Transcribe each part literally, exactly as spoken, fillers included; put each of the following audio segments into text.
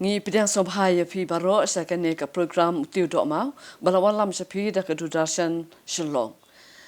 Ngi pdiang sngewbha ïa phi baroh sha kane ka program Utei U Dohmaw ba la wallam sha phi da ka Doordarshan Shillong.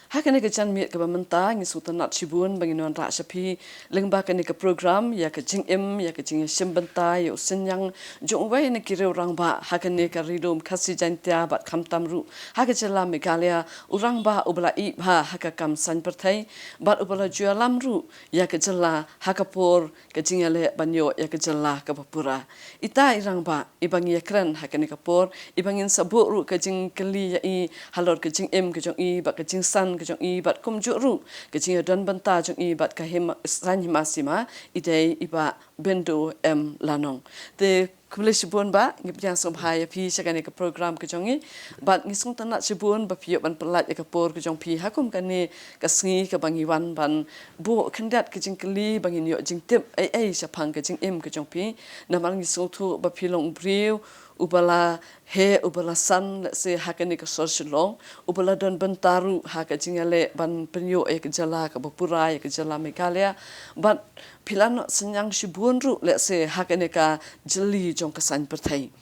Ha kane ka janmiet kaba mynta ngi sngewtynnat shibun ba ngin wanrah sha phi lyngba kane ka program ïa ka jingim, ïa ka jingïashim bynta ïa u synñiang jong uwei na ki riew rangbah ha kane ka Ri Lum Khasi Jaiñtia bad khamtam ruh ha ka jylla Meghalaya, u rangbah uba la ïeit bha ha ka kam saiñ pyrthei bad uba la ju ïalam ruh ïa ka jylla ha ka por ka jingïaleh ban ïoh ïa ka jylla kaba pura. Ita i rangbah iba ngi ïakren ha kane ka por, iba ngin sa buh ruh ka jingkylli ïa i halor ka jingim ka jong i bad ka jingsan ka jong i bad kumjuh ruh ka jingïadon bynta jong i bad ka hima, saiñ hima sima, i dei i Bah Byndu M Lanong. Te khublei shibun Bah, ngi pdiang sngewbha ïa phi sha kane ka program ka jong ngi. Bad ngi sngewtynnat shibun ba phi ïoh ban pyllait ïa ka por ka jong phi ha kum kane ka sngi kaba ngi wan ban buh khyndiat ka jingkylli ba ngin ïoh jingtip ei ei shaphang ka jingim ka jong phi. Namar ngi sngewthuh ba phi long u briew uba la heh, uba la san, lehse ha kane ka sor Shillong, uba la don bynta ruh ha ka jingïaleh ban pynïoh ïa ka jylla kaba pura, ïa ka jylla Meghalaya. Bad phi la noh synñiang shibun ruh lehse ha kane ka jylli jong ka saiñ pyrthei.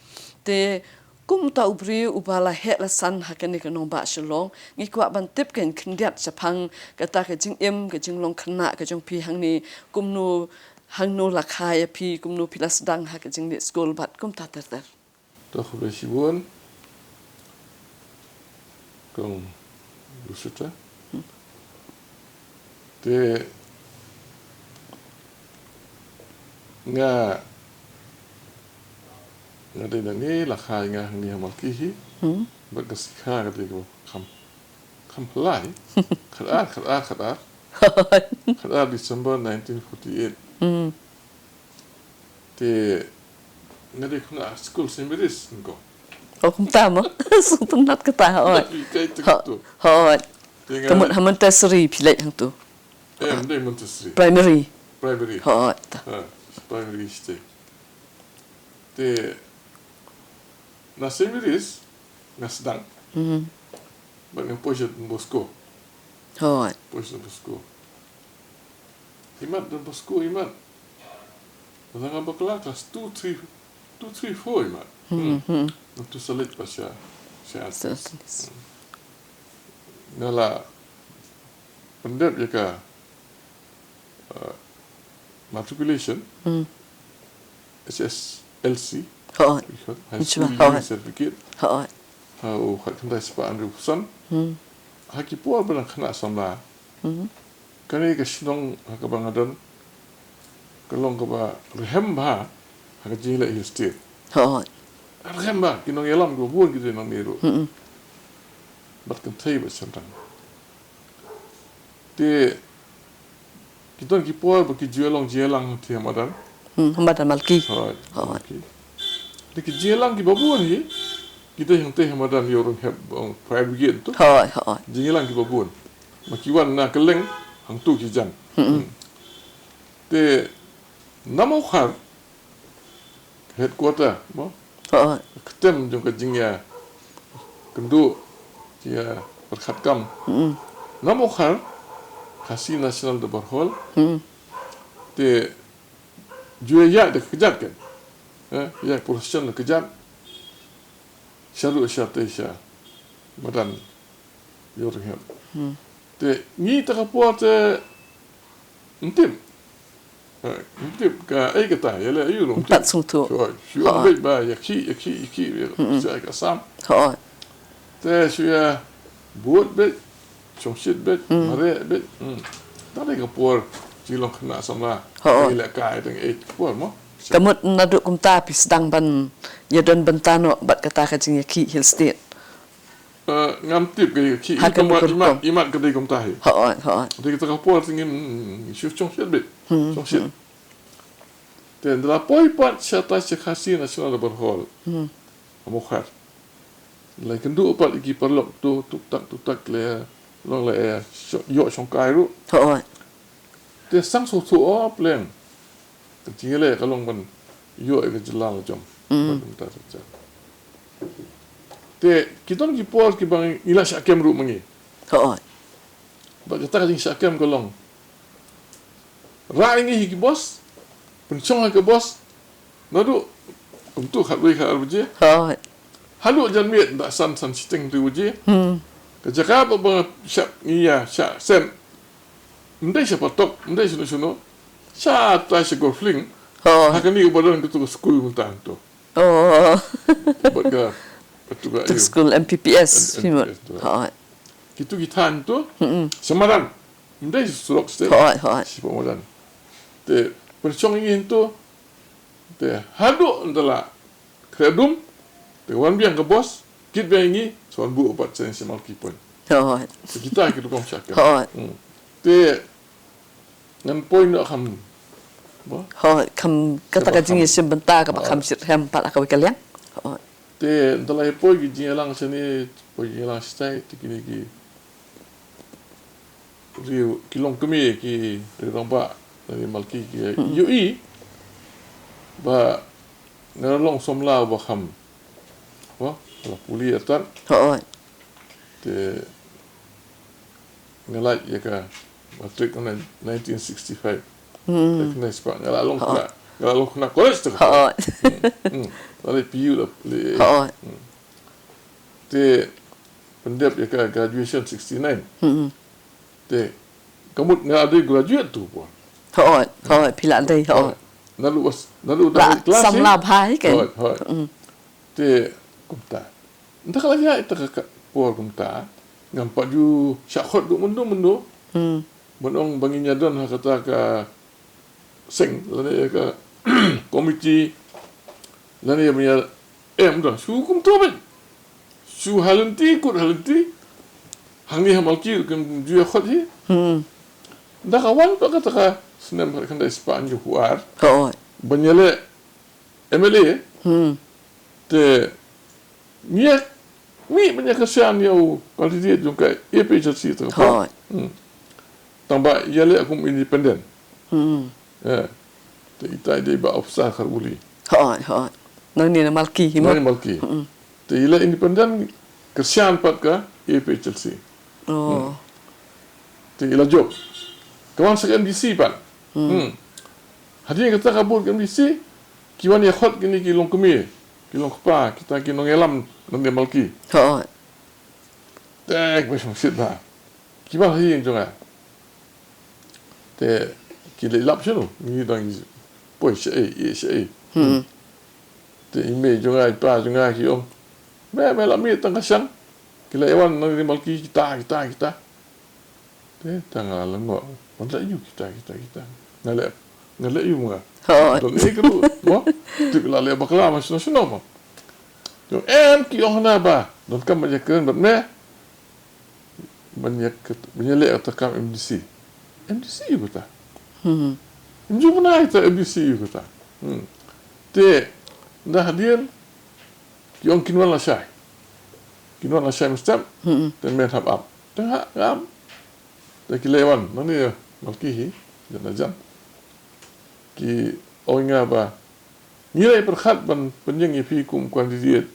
Te kum uta u briew uba la heh la san ha kane ka nongbah Shillong, ngi kwah ban tip khyndiat shaphang kata ka jingim, ka jinglong khynnah ka jong phi hangne, kumno, hangno la kha ïa phi, kumno phi la sdang ha ka jingleit skul bad kumta ter ter. To khublei shibun Kong Lucetta. Te nga, nga dei nangne, la kha ïa nga hangne ha Malki hi. Hmm. Bad ka sngi kha ka dei kaba kham, kham phylla hi. Khatar, khatar, khatar. Khatar December nineteen forty-eight. Hmm. Te nga dei khynnah skul Saint Mary's, Kong. Oh, kumta mo. Sngewtynnat kata, hooid. Nga dei kai te hooid, katu. Hooid. Te nga ka mut ha Montessori phi leit hangtu. Eh, ym dei Montessori. Primary. Primary. Hooid. Ha, primary stage. Te na Saint Mary's nga sdang. Mhm. Bad nga poi sha Don Bosco. Hooid. Poi sha Don Bosco. Imat Don Bosco, imat. Nga bakla class two, three, two, three, four imat. Hmm, hmm. Nangtu sa leit pat sha, sha. Sa, sa. Nga la pyndep ïa ka, uh, matriculation. Hmm. H S L C. Hooid. High School Leaving Certificate. Hooid. Ha u khatkhyndai spah hynriewphew san. Hmm. Ha ki por ba nga khynnah samla. Hmm. Kane ka shnong ha kaba nga don ka long kaba rhem bha ha ka jingïaleh Hill State. Hooid. Rhem bha, ki nongïalam kiba bun ki dei nangne ruh. Hmm. Bad kynthei bad shynrang. Te ki don ki por ba ki ju ïalong jingïalang hangtei ha madan. Hmm, ha madan Malki. Hooid, hooid. Malki. Te ki jingïalang kiba bun hi ki dei hangtei ha madan Ïewrynghep, ong, fire brigade tu. Hooid, hooid. Jingïalang kiba bun. Ma ki wan na kylleng hangtu ki jan. Hmm. Hmm. Te na Mawkhar, headquarter mo. Hooid. Ktem jong ka jingïakynduh, jingïapyrkhat kam. Hmm. Na Mawkhar, Khasi National Dorbar Hall. Hmm. Te ju ïaid da ka kjat kan. Eh, ïaid procession da ka kjat. Sha ruh shatei sha madan Ïewrynghep. Hmm. Te ngi ta ka por te ym tip. Eh, ym tip ka, eh, kata, ïaleh aïu ruh ym tip. Ym pat sngewthuh. Shu, shu ong beit ba ïakhih, ïakhih, ïakhih, ïa, hmm, sha ka Assam. Hooid. Te shu ïa bud beit, shongshit beit, hmm, mareh beit. Hmm. Ta dei ka por jinglong khynnah samla. Hooid. Ïaleh kai tang eh ka por mo. Ka mut naduh kumta phi sdang ban ïadon bynta noh bad kata ka jingïakhih Hill State. Eh, ngam tip ka dei ka khih. Ha, ka dei ka rukom. Imat, imat ka dei kumta hi. Hooid, hooid. Te kata ka por te ngim, mm, shu shongshit beit. Hmm, shongshit. Hmm. Te ynda la poi pat shatai sha Khasi National Dorbar Hall. Hmm. Ha Mawkhar. La kynduh pat ïa ki paralok tu, tuk tak, tuk tak, la long la ïoh shongkai ruh. Hooid. Te sdang sngewthuh, oh pleng. Ka jingïaleh ka long ban ïoh ïa ka jylla la jong. Mm. Bad kumta kumta. Te ki don ki por kiba ngi la shah kem ruh ma ngi. Hooid. Bad kata ka jingshah kem ka long, rah ïa ngi ha ki bos, pynshong ha ki bos, naduh Kumtu khatwei khatar baje. Hooid. Haduh janmiet da san san shiteng tu baje. Hmm. Ka jaka ba ba shap ngi ïa shah shen. Ym dei sha patok, ym dei sha shano shano. Shata sha Golf Link. Hooid. Ha kane ba don katu ka skul mynta tu. Oh. Bad ka, katu ka, tu ïa, skul M P P S, M-, phi mut. M P P S tu. Hooid. Kitu ki thaiñ tu. Mm-mm. Sha madan. Ym dei surok stet. Hooid, hooid. Sha madan. Te pynshong ïa ngi tu. Te haduh ynda la khreh dum, te wan biang ka bos, kit biang ïa ngi, sa wan buh pat sha Malki Point. Hooid. Te kita ki rukom sha ka. Hooid. Hmm. Te ngan poi noh kham, ba? Hooid, kham kata ka jingïashim bynta kaba kham shitrhem pat ha kawei ka liang. Hooid. Te ynda la ïa poi ki jingïalang shane, poi jingïalang shatai, te kine ki riew, ki longkmie, ki riew rangbah na Malki ki ïohi ba nga long samla ba kham, ba la pule artat. Hooid. Te nga lait ïa ka matric ha nineteen sixty-five. Hmm. Te kane spah nga la long khynnah, nga la long khynnah college te. Hooid. Hmm. Hmm. Nga lait P U la pule. Hooid. Hmm. Te pyndep ïa ka graduation sixty-nine. Hmm. Te ka mut nga la dei graduate tu pon. Hooid, hooid, phi la dei, hooid. Naduh bas, naduh la samla bha hi kan. Hooid, hooid. Hmm. Te kumta. Ynda ka la ïaid ïa ka por kumta, ngam pat ju shah khot duh mynno mynno. Hmm. Ban ong ba ngin ïa don ha kata ka seng, lane ka komiti, lane ba ngin ïa em da, shu kumto beit. Shu ha lynti, kut ha lynti. Hangne ha Malki kim ju ïa khot hi. Hmm. Ynda ka wan pat kata ka snem khatkhyndai spah hynñiewphew ar. Hooid. Ban ïaleh M L A. Hmm. Te ngi ïa mih ban ïa kyrshan ïa u candidate jong ka A P H L C te ka por. Hooid. Hmm. Tang ba ïaleh kum independent. Hmm. Eh. Te ita i dei Bah Opstar Kharbuli. Hooid, hooid. Nangne na Malki hi mo. Nangne Malki. Hmm. Te ïaleh independent, kyrshan pat ka A P H L C. Oh. Hmm. Te i la jop. Ka wan sa ka M D C pat. Hmm. Hmm. Hadien kata ka bud ka M D C, ki wan ïa khot kine ki longkmie, ki longkpa, kita ki nongïalam nangne Malki. Hooid. Te kiba shongshit bha. Ki wan ha ïing jong nga. Te ki leit lap shano, ngi dang poi shaei, ïeh shaei. Hmm. Te i mei jong nga, i pa jong nga ki ong, me, me la mih tang ka shang. Ki la wan nangne Malki kita, kita, kita. Te tang nga la lyngngoh. Wan leh aïu kita, kita, kita. Nga leh, nga leh aïu ma nga. Hooid. Don ei ka ruh, mo? Tip la leh bakla ma shano shano mo. Te em, ki ong hana ba donkam ban ïakren bad me. Ban ïa kat-, ban ïaleh kata ka kam M D C. M D C aïu kata? Hmm. Ym ju bna ïa kata M D C aïu kata. Hmm. Te ynda hadien ki ong kin wan lashai. Kin wan lashai mynstep. Hmm. Te men hap ap. Te nga ngam. Te ki leit wan nangne Malki hi, jan la jan. Ki ong ïa nga ba ngi la ïa pyrkhat ban pynïeng ïa phi kum candidate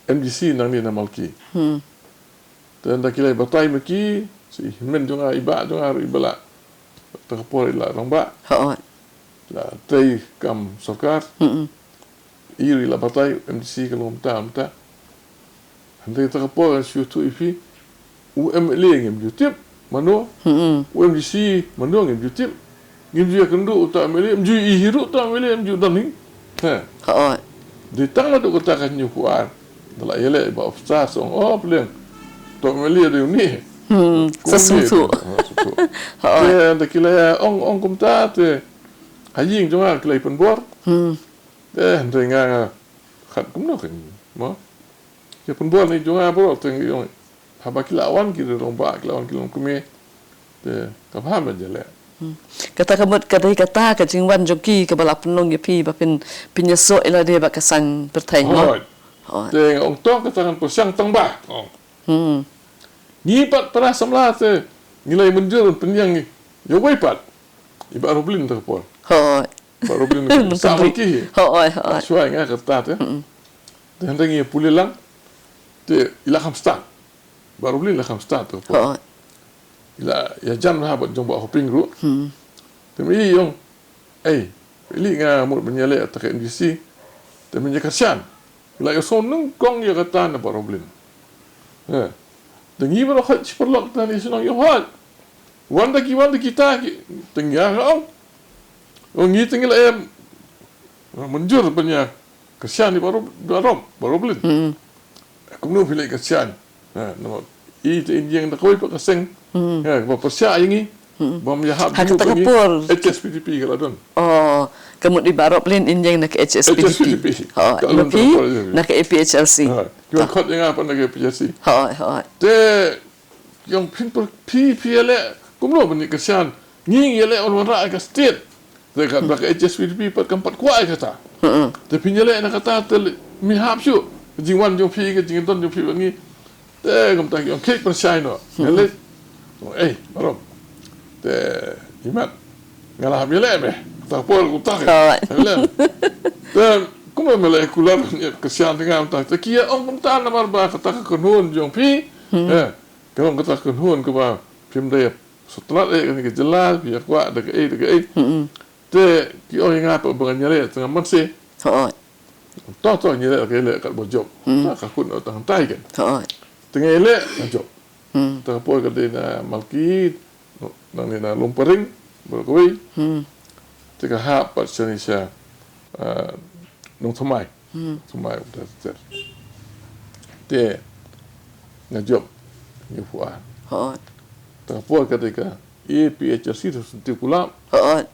M D C nangne na Malki. Hmm. Te ynda ki la ïa batai ma ki, sa i hynmen jong nga, i bah jong nga ruh iba la, kata ka por i la rangbah. Hooid. La trei kam sorkar. Hmm. I ruh i la batai, M D C ka long mynta, mynta. Hynrei kata ka por ngan shu ïathuh ïa phi. U M L A ngim ju tip mano. Hmm. U M D C mano ngim ju tip. Ngim ju ïakynduh uta u M L A, ym ju ïohi ruh uta u M L A, ym ju don hi. He. Hooid. Dei tang naduh kata ka hynñiewphew ar. Da la ïaleh i Bah Opstar sa ong, oh, pdeng. Uta u M L A dei une. Hmm. Sa sngewthuh. Ha, sngewthuh. Hooid. Te ynda ki la ïa ong, ong kumta te ha ïing jong nga ki la ïa pynbor. Hmm. Eh, hynrei nga, nga khat kumno kein, mo? Ki pynbor na ïing jong nga baroh te ngi ong, haba ki la wan ki rangbah, ki la wan ki longkmie. Te kaba bha ban ïaleh. Hmm. Kata ka mut ka dei kata ka jingwan jong ki kaba la pynlong ïa phi ba phin, phin ïasoh ïa lade bad ka saiñ pyrthei, mo? Hooid. Hooid. Te nga ong to kata ngan pyrshang tang ba. Ong. Hmm. Ngi pat para samla te ngi la ïa mynjur pynïeng ïa uwei pat. I Bah Roblin te ka por. Hooid. Bah Roblin ka sa Malki hi. Hooid, hooid. Shuwa nga kata te. Mm-mm. Te hynrei ngi pule lang. Te i la kham stad. Bah Roblin i la kham stad te ka por. Hooid. I la ïajan bha bad jong Bah Hoping ruh. Hmm. Te i ong, ei, i leh nga mut ban ïaleh kata ka M D C. Te mynta ka shan la ïohsngew nyngkong ïa kata na Baroh Blin. Eh. Te ngi baroh hoi shi paralok te ngi shnong ïoh hoi. Wan da ki, wan da kita ki, te ngi ïa ka ong. Ong ngi te ngi la em. Mynjur ban ïa ka shan ïa Baroh, Baroh, Baroh Blin. Kumno phi leh ka shan. Ha, namar i te in ïeng na kawei pat ka seng. Ha, ba pyrshah ïa ngi. Bym ïahap. Ha kata ka por H S P D P ka la don. Oh, ka mut i Baroh Blin in ïeng na ka H S P D P. H S P D P. Ho, ka la don phi na ka A P H L C. Ha, ki wan khot ïa nga pat na ka A P H L C. Ho, ho. Te ïong phin phi phi ïaleh kumno ban ïa ka shan. Ngi ngi ïaleh wan wanrah ïa ka state. Te ka, ka H S P D P pat kam pat kwah ïa kata. Te phin ïaleh na kata te mi hap shuh. Ka jingwan jong phi, ka jingdon jong phi bad ngi. Te kumta ki ong khie pyrshah noh. Ïaleh. Ei, Baroh. Te imat. Nga la hap ïaleh me. Kata por kumta. Te kumno me leh kular ka shan te nga kumta. Te ki ong kumta namar ba kata ka kynhun jong phi. Eh, ka ong kata ka kynhun kaba phim dei sngewtynnat eh kane ka jylla, phi ïa kwah da kaei da kaei. Te ki ong ïa nga pat ba ngan ïaleh, te nga mynshwa. Hooid. To to ngi ïaleh, ka ïaleh katba jop. Ta ka khun tang tai kan. Hooid. Te nga ïaleh nga jop. Ta ka por ka dei na Malki, nangne na Lumparing, baroh kawei. Te ka hap pat shane sha, ah, Nongthymmai. Thymmai u ter ter. Te nga jop hynñiewphew ar. Hooid. Ta ka por ka dei ka A P H L C, te sngewthuh kulap. Hooid.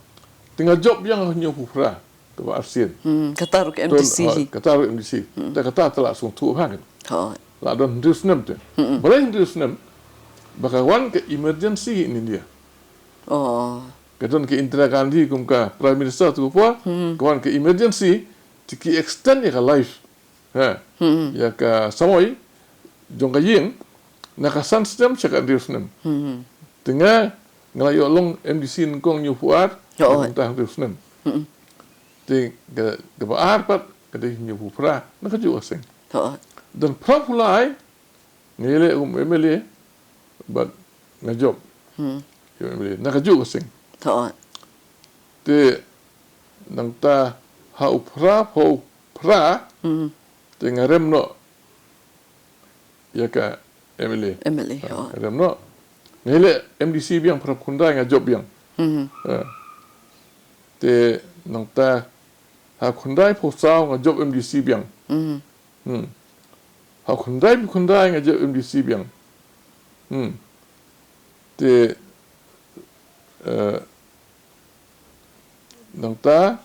Te nga jop biang hynñiewphew phra, kaba arsien. Kata ruh ka M D C hi. Kata ruh M D C. Te kata te la sngewthuh bha kan. Hooid. La don hynriew snem te. Balei hynriew snem? Ba ka wan ka emergency in India. Oh. Ka don ka Indira Gandhi kum ka Prime Minister tu ka por. Ka wan ka emergency, te ki extend ïa ka life. Ha. Ïa ka samoi jong ka ïing na ka san snem sha ka hynriew snem. Te nga, nga la ïoh long M D C nyngkong hynñiewphew ar, hooid, kumta hynriew snem. Te ka, kaba ar pat ka dei hynñiewphew phra na kajuh ka seng. Hooid. Don phraphew lai nga ïaleh kum M L A bad nga jop ïa u M L A na kajuh ka seng. Hooid. Te nangta ha u phraphew phra, te nga rem noh ïa ka M L A. M L A, ha, hooid, nga rem noh. Nga ïaleh M D C biang phraphew khyndai, nga jop biang. Ha. Te nangta ha khyndaiphew saw nga jop M D C biang. Hmm. Ha khyndaiphew khyndai nga jop M D C biang. Hmm. Te, eh, nangta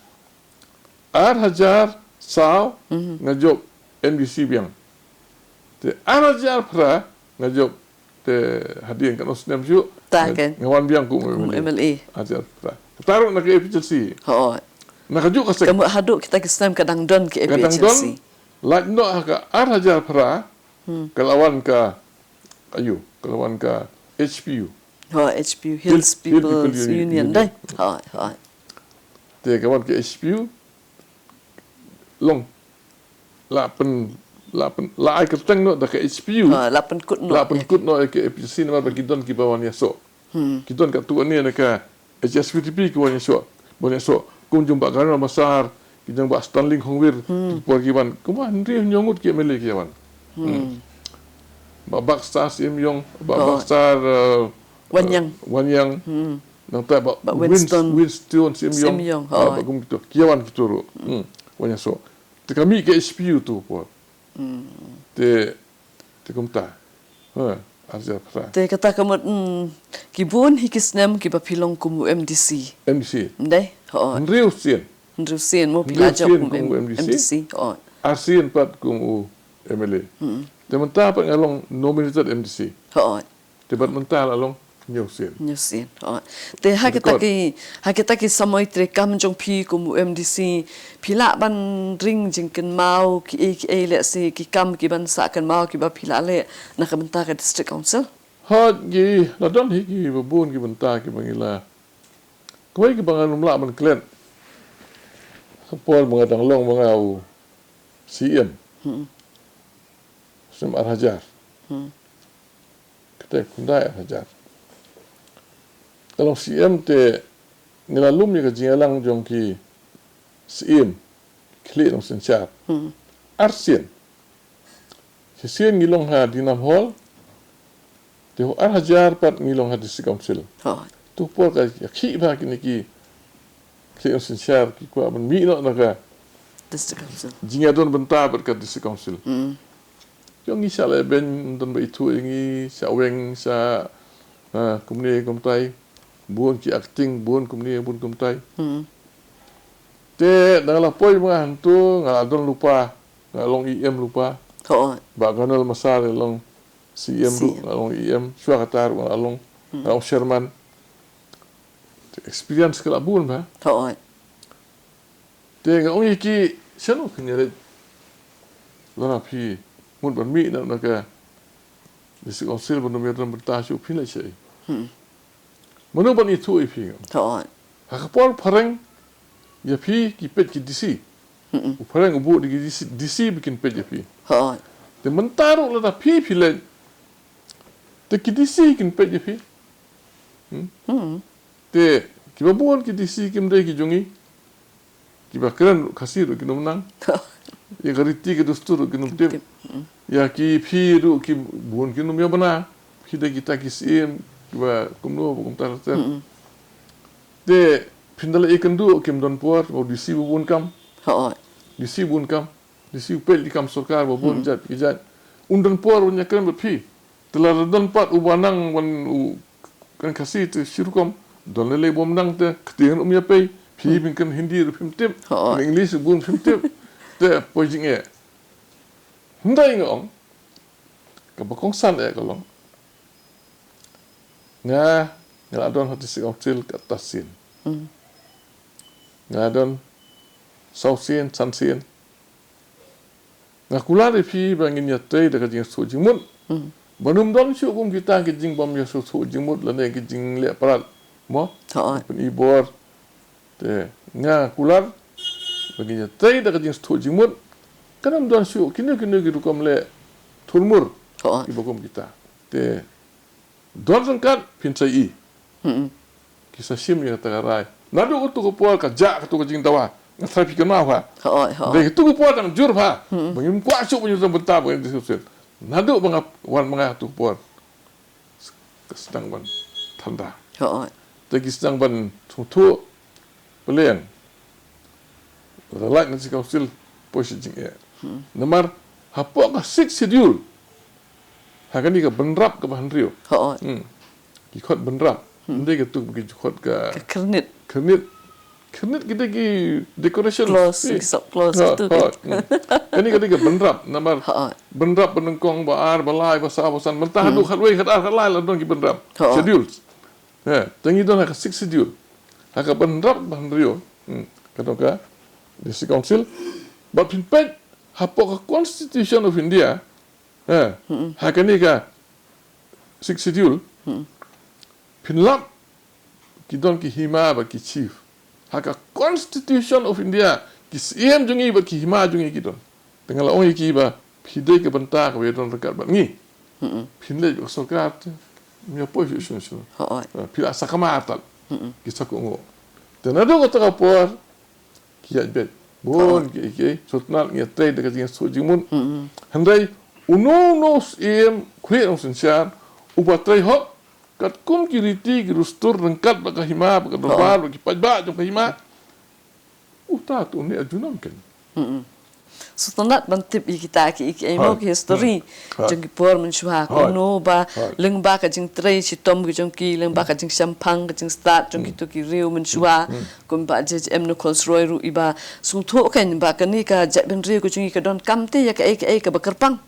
ar hajar saw nga jop M D C biang. Te ar hajar phra nga jop, te hadien katno snem shuh, ta nga, kan, nga wan biang kum, kum M L A. M L A. Ar hajar phra. Kata ruh na ka A P H L C. Hooid. Na kajuh ka seng. Ka mut haduh kita ki snem ka dang don ka, ka dang don A P H L C. Lait noh ha ka ar hajar phra, hmm, ka la wan ka, aïu, ka la wan ka H P U. Hooid, H P U, Hill, Hills People, Hill People Union, Union, dei. Hooid, hooid. Te ka wan ka H P U, long, la pyn, la pyn, la ai kyrteng noh da ka H P U. Ha, la pynkut noh, la pynkut noh ïa ka A P H L C namar ba ki don kiba wan ïasoh. Hmm. Ki don katto katne na ka H S P D P ki wan ïasoh, wan ïasoh. Kum jong Bah Garnor Massar, ki jong Bah Stanley Khongwir, hmm, ki por ki wan. Kumba hynriew hynñiew ngut ki M L A ki wan. Hmm. Hmm. Bah Baxter Syiem Yong, Bah, oh, Baxter, eh, Wanniang. Eh, Wanniang. Hmm. Nangta Bah, Bah Win-, Winston. Winston Syiem Yong. Syiem Yong, ah, hooid. Bah kum kito. Ki wan kito ruh. Hmm. Wan ïasoh. Te ka mih ka H P U tu por. Hmm. Te, te kumta. Ha, ar hajar phra. Te kata ka mut, hmm, ki bun hi ki snem kiba phi long kum u M D C. M D C. Ndei? Hooid. Hynriew sien. Hynriew sien mo phi la jop kum u M D C. Hynriew sien kum u M D C. Hooid. Ar sien pat kum u M L A. Hmm. Te mynta pat nga long nominated M D C. Hooid. Te bad mynta la long hynñiew sien. Hynñiew sien. Oh. Te ha kita ki, ha kita ki samoi treikam jong phi kum u M D C, phi lah ban ring jingkynmaw kiei kiei, lehse ki kam kiban sah kynmaw kiba phi la leh na ka bynta ka District Council? Hooid, ki la don hi kiba bun ki bynta kiba ngi la, kawei kiba ngan ym lah ban klet. Ka por ba nga dang long ma nga u C M. Hmm. Snem ar hajar. Hmm. Kata khyndai ar hajar. Ka long C M te ngi la lum ïa ka jingïalang jong ki C M. Khlieh Nongshynshar. Arsien. Shisien ngi long ha Dinam Hall. Te ha ar hajar pat ngi long ha District Council. Hooid. Tu por ka ïakhih bha kine ki Khlieh Nongshynshar ki kwah ban mih noh na ka District Council. Jingïadon bynta bad ka District Council. Ïong ngi sha leh beiñ, don ba ithuh ïa ngi sha weng, sha, ah, kumne kumtai. Bun ki acting, bun kumne, bun kumtai. Te dang la poi ma nga hangto, nga la don lypa, nga long E M lypa. Hooid. Bah Gonal Massar long C M ruh, C M. Nga long E M, shuwa kata ruh nga long, nga long chairman. Te experience ka la bun bha. Hooid. Te nga ong ïa ki, shano phin ïaleit? Lada phi mut ban mih na, na ka District Council ban ym ïadon bynta shuh, phin leit shaei? Mano ban ithuh ïa phi? Hooid. Ha ka por phareng ïa phi ki peit ki D C. U phareng u buh da ki D C, D C ba kin peit ïa phi. Hooid. Te mynta ruh lada phi phi leit, te ki D C kin peit ïa phi. Te kiba bun ki D C kim dei ki jong ngi. Kiba kren ruh Khasi ruh kin ym nang. Ïa ka riti ka dustur ruh kin ym tip. Ïa ki phi ruh ki bun kin ym ïa bna. Phi dei kita ki siem kiba kumno ba kumta ter. Te phin da leh ïakynduh kim don por, ba u D C ba bun kam. Hooid. D C bun kam. D C u peit ïa ki kam sorkar ba bun jait ki jait. Un don por un ïakren bad phi. Te lada don pat uba nang ban u kren Khasi te shi rukom, don lei lei bym nang te ktien um ïa pei, phi phin kren Hindi ruh phim tip, hooid, kren English ruh bun phim tip, te poi jingeh. Hynrei nga ong, kaba kongsan eh ka long. Nga, nga la don ha District Council katta sien. Nga don saw sien, san sien. Nga kular ïa phi ba ngin ïatrei da ka jingsngewthuh jingmut. Ba ym don shuh kum kita ki jingbym ïasngewthuh jingmut lane ki jingleh palat. Mo? Hooid. Pyn-i bor. Te nga kular ba ngin ïatrei da ka jingsngewthuh jingmut. Kan ym don shuh kino kino ki rukom leh thurmur. Hooid. Kiba kum kita. Te don ryngkat phin sa ïohi. Ki sa shim ïa kata ka rai. Naduh katu ka por ka jah katu ka jingdawa. Nga tharai phi kynmaw ha. Hooid, hooid. Dei katu ka por dang jur bha. Ba ngim kwah shuh ba ngin ïadon bynta ba ngin ïadon bynta. Naduh ba nga wan ma nga katu ka por. Ka sdang ban than da. Hooid. Te ki sdang ban sngewthuh. Pyllieng. Lada lait na District Council poi sha jingeh. Namar hapoh ka Sixth Schedule. Ha kane ka bynrap kaba hynriew. Hooid. Ki khot bynrap. Ym dei katu ki khot ka, ka khyrnit. Khyrnit. Khyrnit ki dei ki decoration. Clause, ki sub clause tu ki. Kane ka dei ka bynrap. Namar bynrap ba nyngkong, ba ar, ba lai, ba saw, ba san. Mynta haduh khatwei, khatar, khatlai la don ki bynrap. Schedules. Te ngi don ha ka Sixth Schedule. Ha ka bynrap ba hynriew. Ka don ka District Council. Bad phin peit hapoh ka Constitution of India. Ha kane ka Sixth Schedule. Phin lap ki don ki hima bad ki chief. Ha ka Constitution of India ki siem jong ngi bad ki hima jong ngi ki don. Te nga la ong ïa ki ba phi dei ka bynta kaba ïadon ryngkat bad ngi. Phin leit ka sorkar te ym ïa poi shuh shuh shuh. Phi la sakma artat. Ki sa kohnguh. Te naduh kata ka por ki ïaid beit. Bun ki, ki sngewtynnat, ngi ïatrei da ka jingsngewthuh jingmut. Hynrei uno uno u siem, Khlieh Nongshynshar, uba trei hok katkum ki riti ki dustur ryngkat bad ka hima, bad ka dorbar, bad ki paidbah jong ka hima. Uta tu une a junom ken. Sngewtynnat ban tip ïa kita ki, ki, ïa mo ki history jong ki por mynshuwa, kumno ba lyngba ka jingtrei shitom ki jong ki, lyngba ka jingshemphang, ka jingstad jong kitu ki riew mynshuwa. Kumba J J M Nichols Roy ruh iba sngewthuh kein ba kane ka jaitbynriew ka jong ngi ka donkam te ïa kaei kaei kaba kyrpang.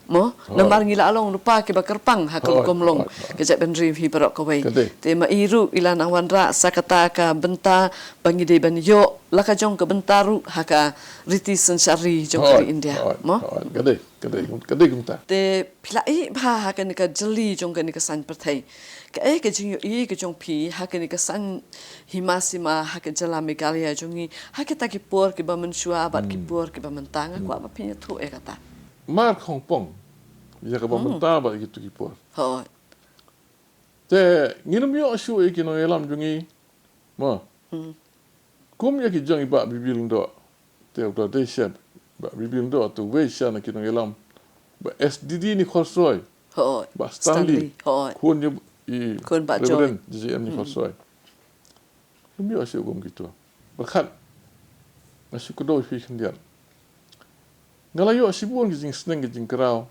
Mo, namar ngi la long lypa kiba kyrpang ha ka rukom long ka jaitbynriew hi baroh kawei. Te ma i ruh i la nang wanrah sa kata ka bynta ba ngi dei ban ïoh la ka jong ka bynta ruh ha ka riti synshar ri jong ka ri India. Mo? Ka dei, ka dei, ka dei kumta. Te phi la ïohi bha ha kane ka jylli jong kane ka saiñ pyrthei. Kaei ka jingïohi ka jong phi ha kane ka saiñ hima sima ha ka jylla Meghalaya jong ngi ha kita ki por kiba mynshuwa bad ki por kiba mynta, nga kwah ba phin ïathuh ïa kata. Mar khongpong ïa kaba mynta bad ïa kitu ki por. Hooid. Te ngin ym ïoh shuh ïa ki nongïalam jong ngi. Mo. Kum ïa ki jong i Bah B B Lyngdoh. Te u da dei sha Bah Bibil Doh, tu wei sha na ki nongïalam Bah S D D Nikhorsoi, Hooid. Bah Stanley, Stanley, hooid. Khun ïa i Khun Bah Reverend Joy. J J M Nikhorsoi. Ym ïoh shuh kum kito. Bad khat, nga shu kdew ïa phi khyndiat. Nga la ïoh shibun ki jingsneng ki jingkraw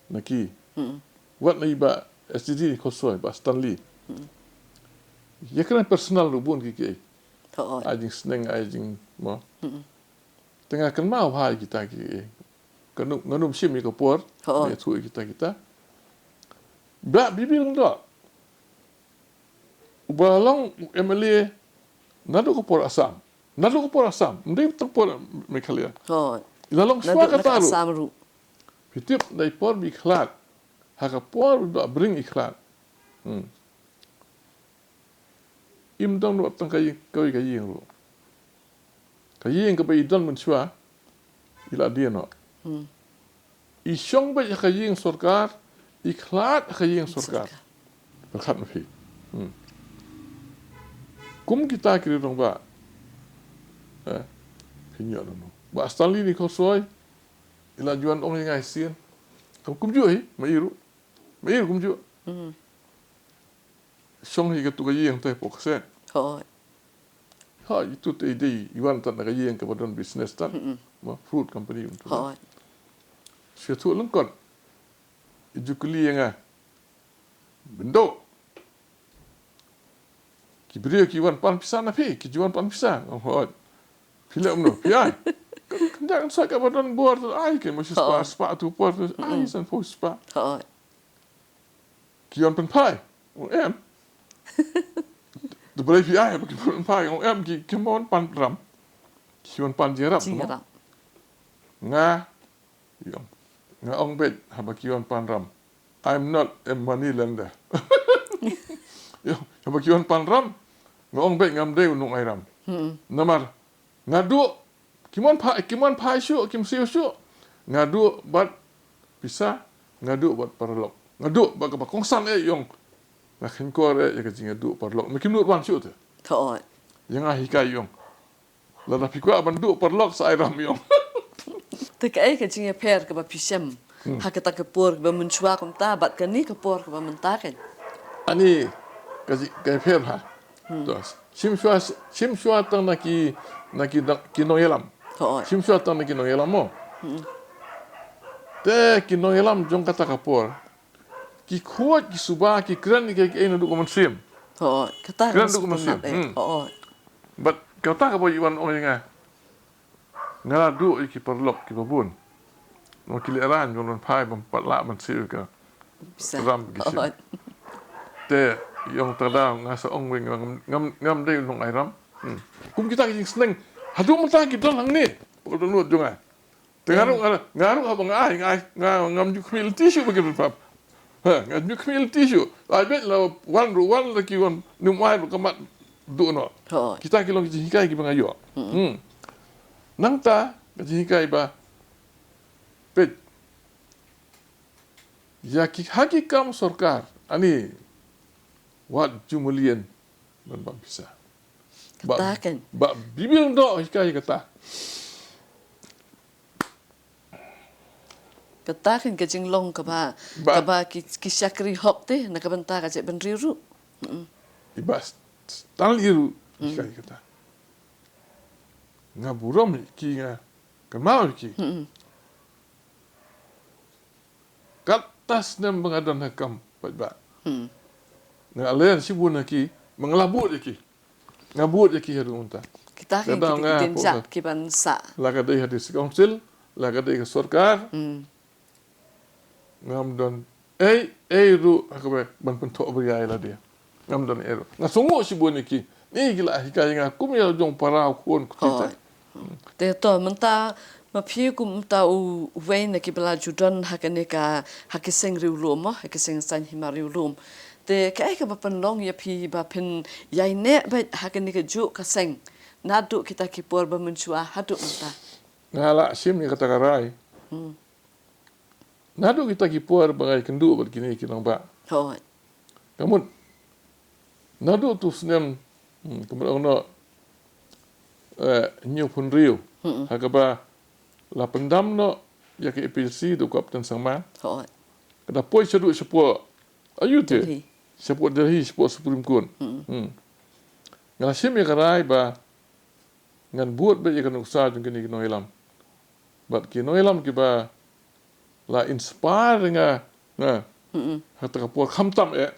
na ki. Hmm. Wat na i Bah S D D Nikhorsoi, Bah Stanley. Hmm. Ïa kane personal ruh bun ki ki. Hooid. Ai jingsneng, ai jing mo. Hmm. Te nga kynmaw bha ïa kita ki. Nga nym, nga nym shim ïa ka por. Hooid. Ïathuh ïa kita kita. Bah Bibil Doh uba long u M L A naduh ka por Assam. Naduh ka por Assam, ym dei tang por Meghalaya. Hooid. I la long shuwa kata ruh. Phi tip, na i por ba i khlad, ha ka por ba i bring i khlad. Hmm. Im don ruh tang ka ïing, kawei ka ïing ruh. Ka ïing kaba i don mynshuwa, i la die noh. Hmm. I shong beit ha ka ïing sorkar, i khlad ha ka ïing sorkar. Sorkar. Pyrkhat ma phi. Hmm. Kum kita ki rangbah. Eh, phi ïoh noh. Bah Stanley Nikhorsoi, i la ju wan ong ïa nga shisien. Kum, kumjuh hi, ma i ruh. Ma i ruh kumjuh. Hmm. Shong hi katu ka ïing te hapoh ka seng. Hooid. Ha, itu te i dei, i wan tang na ka ïing kaba don business tang. Mm-mm. Ma, fruit company. Hooid. Shu ïathuh lyngkot. I ju kylli ïa nga. Byndoh. Ki briew ki wan pan pisa na phi, ki ju wan pan pisa. Nga ong, hooid. Phi leh kumno, phi ai. Kan, kan, kan sa kaba don bor, ai, kan ma shi spah, spah tu por, ai, san phew spah. Hooid. Ki wan pynphai. Ong em. Te balei phi ai ba ki wan pynphai? Ong em, ki, kim wan pan ram. Ki wan pan jingïarap. Jingïarap. Nga, ïong. Nga ong beit haba ki wan pan ram. I'm not a money lender. Ïong, haba ki wan pan ram. Nga ong beit ngam dei u nongairam. Hmm. Namar Nga duh, kim wan phai, kim wan phai shuh, kim siew shuh. Nga duh bad pisa, nga duh bad paralok. Nga duh bad kaba kongsan eh ïong. Nga khein kor eh ïa ka jingïaduh paralok. Me kim nud wan shuh te. Hooid. Ïa nga hikai ïong. Lada phi kwah ban duh paralok sa ai ram ïong. Te kaei ka jingïapher kaba phi shem. Hmm. Ha kata ka por kaba mynshuwa kumta, bad kane ka por kaba mynta kan. Ani, ka ji-, ka pher ha. Hmm. To, shim shuwa, shim shuwa tang na ki, na ki, na ki nongïalam. Hooid. Shim shuwa tang na ki nongïalam mo. Hmm. Te ki nongïalam jong kata ka por. Ki khuid, ki suba, ki kren, ki, ki, eh, naduh ka mynsiem. Hooid. Kata ka mynsiem. Kren naduh ka mynsiem. Hmm. Hooid. Bad kata kaba i wan ong ïa nga. Nga la duh ïa ki paralok kiba bun. Nga ki leh rang jong lon phai bym pat lah ban siew ïa ka ram ki siew. Te ïong tada nga sa ong wei ngam, ngam, ngam dei u nongairam. Hmm. Kum kita ki jingsneng. Haduh mynta ki don hangne. Pok don lut jong nga. Te nga ruh, nga ruh, nga ruh haba nga ai, nga ai, nga, ngam ju khmih lynti shuh ba ki don pap. Ha, ngam ju khmih lynti shuh. Ai beit la wan ruh wan la ki wan nym ai ruh ka mat duh noh. Hooid. Kita ki long ki jinghikai kiba nga ïoh. Hmm. Hmm. Nangta ka jinghikai ba peit. Ïa ki, ha ki kam sorkar, ani wat ju mlien ban bam pisa. Kata kan. Bah Bibil Doh hikai kata. Kata kan ka jinglong kaba, kaba ki, ki shakri hok te, na ka bynta ka jaitbynriew ruh. Mm. I Bah Stanley ruh, mm, ïa kata. Nga burom ïa ki, nga kynmaw ïa ki. Mm. Kata snem ba nga don ha kam paidbah. Mm. Nga len shibun ïa ki, ba nga la bud ïa ki. Nga bud ïa ki haduh mynta. Kita ki, kita ki dang jat ki ban sah. La ka dei ha District Council, la ka dei ka sorkar. Hmm. Ngam don ei ei ruh ha kaba ban pynthoh bria ïa lade. Ngam don ei ruh. Nga sngewnguh shibun ïa ki. Ni ki la hikai ïa nga kum ïa la jong para u khun kti te. Te to mynta ma phi kum mynta u, uwei na ki ba la ju don ha kane ka, ha ki seng riewlum mo, ha ki seng saiñ hima riewlum. Te kaei kaba pynlong ïa phi ba phin ïaineh beit ha kane kajuh ka seng naduh kita ki por ba mynshuwa haduh mynta? Nga la shim ïa kata ka rai. Hmm. Naduh kita ki por ba nga ïakynduh bad kine ki nongbah. Hooid. Ka mut naduh tu snem, hmm, ka mut ong noh, eh, hynñiewphew hynriew. Ha kaba la pyndam noh ïa ka A P H L C da u Captain Sangma. Hooid. Ka da poi shaduh shapoh, aïu te? Delhi. Shapoh Delhi, shapoh Supreme Court. Hmm. Nga la shim ïa ka rai ba ngan bud beit ïa ka nuksa jong kine ki nongïalam. Bad ki nongïalam kiba la inspire nga, nga. Ha kata ka por khamtam eh.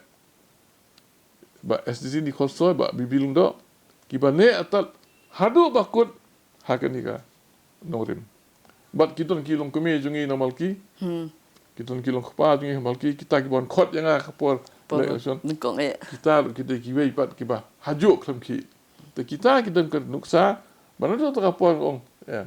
Bah S D C Nikholsoy, Bah B B Lyngdoh, kiba neh artat haduh ba kut ha kane ka nongrim. Bad ki don ki longkmie jong ngi na Malki. Hmm. Ki don ki longkpa jong ngi na Malki, kita kiba wan khot ïa nga ka por, por election. Nyngkong eh. Kita ruh ki dei kiwei pat kiba hajuh khlem khih. Te kita ki don ka nuksa, ba naduh kata ka por ong, eh,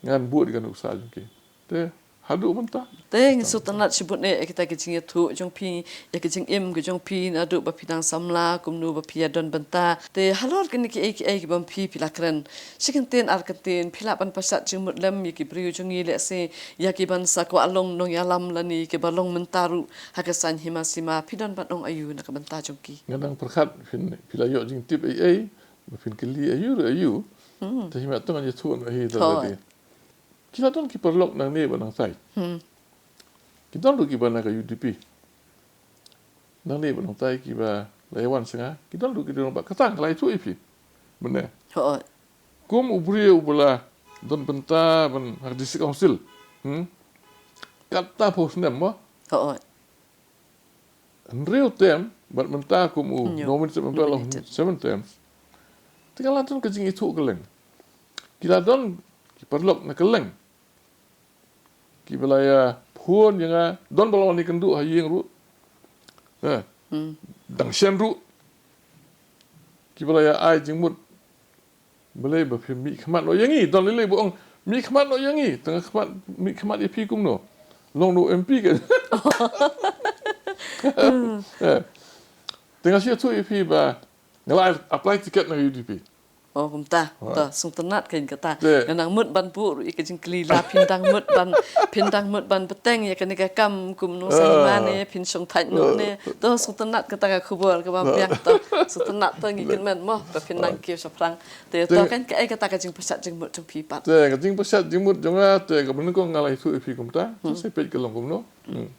ngan bud ka nuksa jong ki. Te haduh mynta. Te ngi sngewtynnat shibun eh ïa kita ki jingïathuh jong phi, ïa ki jingim ki jong phi naduh ba phi dang samla kumno ba phi ïa don bynta. Te halor kine kiei kiei kiba phi, phi la kren, shi kyntien ar kyntien phi lah ban pashat jingmut lem ïa ki briew jong ngi, lehse ïa ki ban sa kwah long nongïalam lane kiba long mynta ruh ha ka saiñ hima sima, phi don ban ong aïu na ka bynta jong ki? Nga dang pyrkhat phin, phi la ïoh jingtip ei ei ba phin kylli aïu ruh aïu. Hmm. Te hi ma tang ïathuh noh hi. Hooid. Ki la don ki paralok nangne bad nangtai. Hmm. Ki don ruh kiba na ka U D P. Nangne bad nangtai kiba la ïa wan sha nga. Ki don ruh ki don, bad kata nga la ïathuh ïa phi mynne. Hooid. Kum u briew uba la don bynta ban ha ka District Council. Hmm. Katphew snem mo. Hooid. Hynriew term, bad mynta kum u nominated member long seven terms. Te ka la don ka jingithuh kylleng. Ki la don ki paralok na kylleng kiba la ïa phone ïa nga, don ba la wan ïakynduh ha ïing ruh. Ha. Hmm. Dang shen ruh. Kiba la ïa ai jingmut. Balei ba phi mih khmat noh ïa ngi? Don lei lei ba ong mih khmat noh ïa ngi. Tang khmat, mih khmat ïa phi kumno? Long noh M P ka. Eh. Te nga shu ïathuh ïa phi ba nga la apply ticket na U D P. Oh, kumta. To, sngewtynnat kein kata. Nga nang mut ban buh ruh ïa ka jingkylli, la phin dang mut ban, phin dang mut ban bteng ïa kane ka kam kumno sa hima ne, phin shong thait noh ne. To, sngewtynnat kata ka khubor kaba biang to. Sngewtynnat to, ngi kyrmen mo ba phin nang kiew shaphrang. Te to kan kaei kata ka jingpyrsad jingmut jong phi pat? Te ka jingpyrsad jingmut jong nga te kaba nyngkong nga la ïathuh ïa phi kumta. Hmm. Sa peit ka long kumno. Hmm.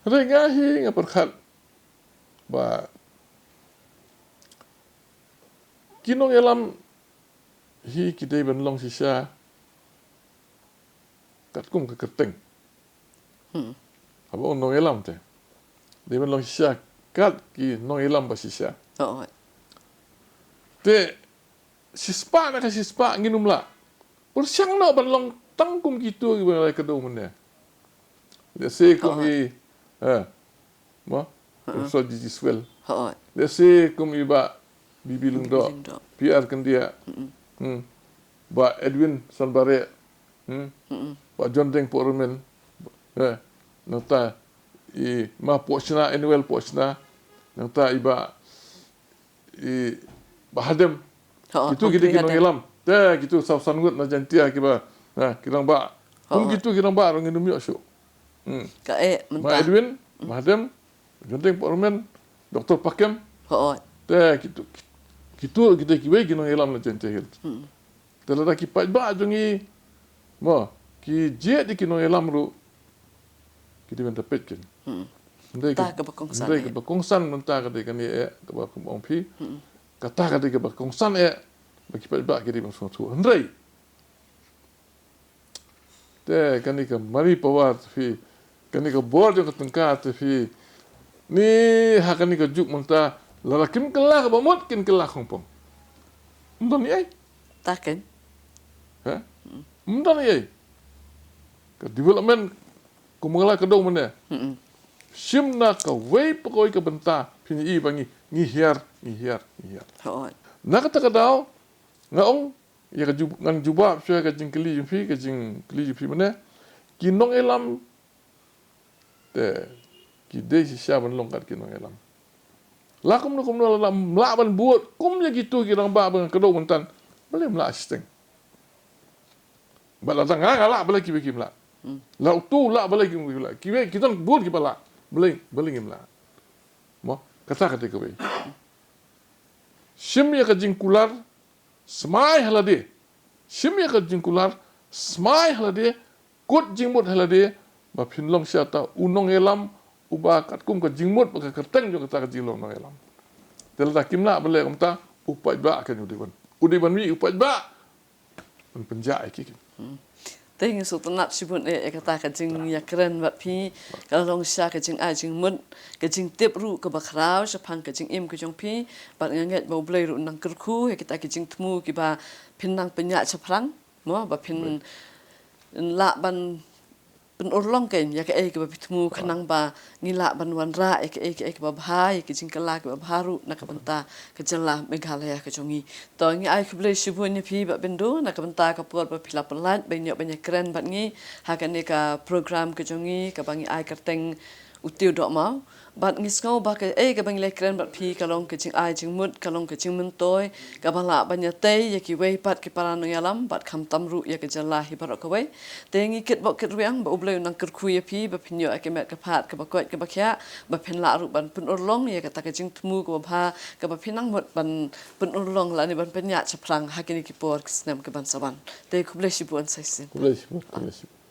Hynrei nga hi nga pyrkhat ba ki nongïalam hi ki dei ban long shisha katkum ka kyrteng. Hmm. Haba ong nongïalam te dei ban long shisha kat ki nongïalam ba shisha. Oh, oh. Te shispah na ka shispah ngin ym lah. Pyrshang noh ban long tang kum kito kiba la ïakdew mynne. Lehse kum i, eh, mo? Professor G G Swell. Lehse kum i Bah B B Lyngdoh, P R Kyndiah. Hmm. Bah Edwin Sanbareh. Hmm. Bah John Deng Pohrumen. Eh, nangta i Ma Pohshna, Annual Pohshna. Nangta i Bah i Bah Hadem. Kitu ki dei ki nongïalam. Te kitu saw san ngut na Jaintia kiba, ha, ki rangbah. Kum kitu ki rangbah ruh ngin ym ïoh shuh. Hmm. Ka eh mynta. Ma Edwin, Bah Hadem, John Deng Pohrumen, Doktor Pakem. Te kitu, kitu ki dei kiwei ki nongïalam na Jaintia Hills. Hmm. Te lada ki paidbah jong ngi, mo, ki jied ïa ki nongïalam ruh, ki dei ban da peit kein. Hmm. Hynrei kaba kongsan, hynrei kaba kongsan mynta ka dei kane eh, kaba kum ong phi. Hmm. Kata ka dei kaba kongsan eh, ba ki paidbah ki dei ban sngewthuh. Hynrei te kane ka money power te phi, kane ka bor jong ka tyngka te phi, ni ha kane ka juk mynta, lada kim kylla kaba mut, kin kylla khongpong. Ym don ei. Ta kein. Ha? Ym don ei. Ka development kumba nga la kdew mynne. Hmm. Shim na kawei pa kawei ka bynta phin ïohi ba ngi, ngi hiar, ngi hiar, ngi hiar. Hooid. Na kata ka daw nga ong ïa ka ju-, ngan jubab shuwa ka jingkylli jong phi, ka jingkylli jong phi mynne. Ki nongïalam te ki dei shisha ban long kat ki nongïalam. La kumno kumno la ym lah ban bud kum ïa kitu ki rangbah ba nga kdew mynta. Balei ym lah shiteng? Ba la tang nga nga lah, balei kiwei kim lah? Hmm. La utu lah, balei kim lah? Kiwei ki don bun kiba lah. Balei, balei ngim lah? Mo, kata ka dei kawei. Shim ïa ka jingkular Smai ha lade, shim ïa ka jingkular, smai ha lade, kut jingmut ha lade, ba phin long shisha u nongïalam uba katkum ka jingmut bad ka kyrteng jong kata ka jinglong nongïalam. Te lada kim lah ban leh kumta, u paidbah kan u dei ban, u dei ban mih u paidbah ban pynjah ïa ki. Te ngi sngewtynnat shibun eh ïa kata ka jingïakren bad phi, ka long shisha ka jingai jingmut, ka jingtip ruh kaba khraw shaphang ka jingim ka jong phi. Bad nga ngeit ba U Blei ruh un nang kyrkhu ïa kita ki jingthmu kiba phin nang pynïaid shaphrang, mo, ba phin lah ban pynurlong kein ïa kaei kaba phi thmu, khnang ba ngi lah ban wanrah ïa kaei kaei kaba bha, ïa ki jingkylla kiba bha ruh na ka bynta ka jylla Meghalaya ka jong ngi. To ngi ai khublei shibun ïa phi Bah Bindo na ka bynta ka por ba phi la pyllait ban ïoh ban ïakren bad ngi ha kane ka program ka jong ngi kaba ngi ai kyrteng U Tiew Dohmaw. Bad ngi sngew ba kaei kaba ngi la ïakren bad phi ka long ka jingai jingmut, ka long ka jingmyntoi kaba lah ban ïatei ïa kiwei pat ki para nongïalam bad khamtam ruh ïa ka jylla hi baroh kawei. Te ngi kitbok kitrwiang ba U Blei un nang kyrkhu ïa phi ba phin ïoh ïa ka met ka phad kaba koit kaba khiah, ba phin lah ruh ban pynurlong ïa kata ka jingthmu kaba bha kaba phin nang mut ban pynurlong lane ban pynïaid shaphrang ha kine ki por ki snem ki ban sa wan. Te khublei shibun sa shisien. Khublei shibun, khublei shibun.